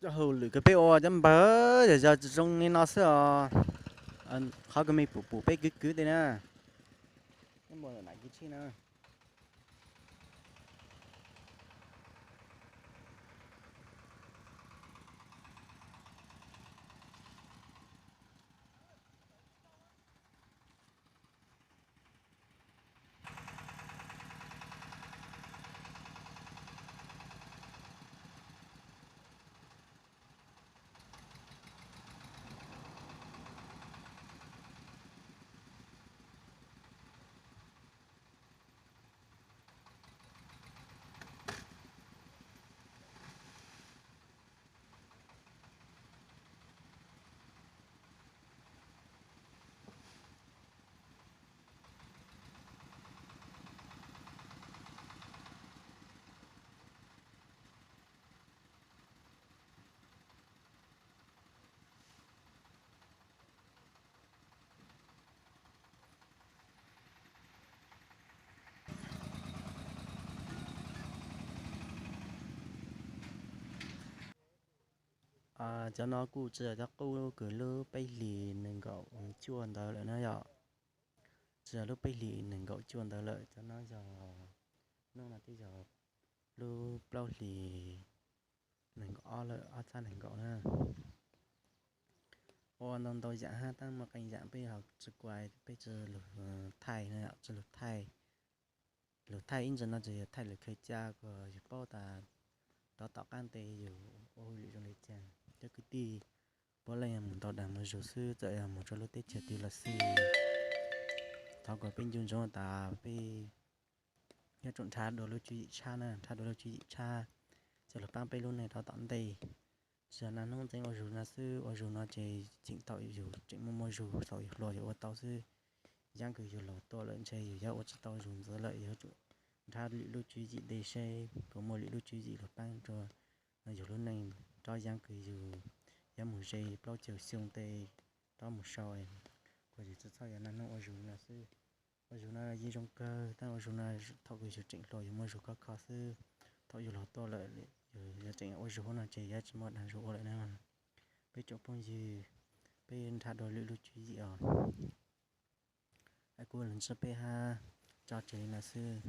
Cov hauj lwm kws peb ua cov npawg yog yog zoo li no xwb os. Qhov kws mej pum pum peb kwv kwv tej na, nyob npua nam kis tsheb na. Cov no kuj tsis yog cov qub kws lub peb hlis nees nkaum cuaj ntawd lawm na yom. Tsis yog lub peb hlis nees nkaum cuaj ntawd lawm, cov no yog, hnub no twb yog lub plaub hlis nees nkaum ob lawm, ob txhiab nees nkaum na. Ua ntau ntau yam hab, tab muaj qee yam peb ho tsis kuaj, peb tsis lug thaij na, tsis lug thaij. Lug thaij ib ntsis no tsuas yog thaij lawv khaws ca kom yus paub tas rov tom qab nte yus ua hauj lwm zoo li cas. Cov kwv tij puav leej yog mus ntau dag mus zuj xwb, txawm yog mus rau lub teb chaws twg los xij, thov kom peb nco ntsoov tas peb yuav tsum nrhav dua lub tswv yim tshab na, nrhav dua lub tswv yim tshab, coj lug paab peb lub neej rov tom ntej. Tsis yog naj hnub txeev ua zug no xwb, ua zug no ces tseem thaum yus tseem muaj muaj zug, thaum yus hluas yus ua tau xwb. Yaab kws yus laug tuaj lawm ntshe yus yuav ua tsis tau zug ntxiv lawm, yus yuav tsum nrhav lwm lub tswv yim ntej seb puas muaj lwm lub tswv yim lug paab rua yus lub neej rov yaab kws yus yuav mus ze plaub caug xyoo tej rov mus sau. Kuj yus tsis txhob yog naj hnub ua zug no xwb. Ua zug no yeej zoo kawg, tab ua zug no thaum kws yus tseem hluas yus muaj zug khov kho xwb. Thaum yus laug tuaj lawm, yus yuav tseem ua zug huv no ces yuav tsis muaj dag zug ua lawm na. Peb tsoom phooj ywg, peb nrhav dua lwm lub tswv yim os. Kuv lug ntsib peb hab, tso tseg li no xwb.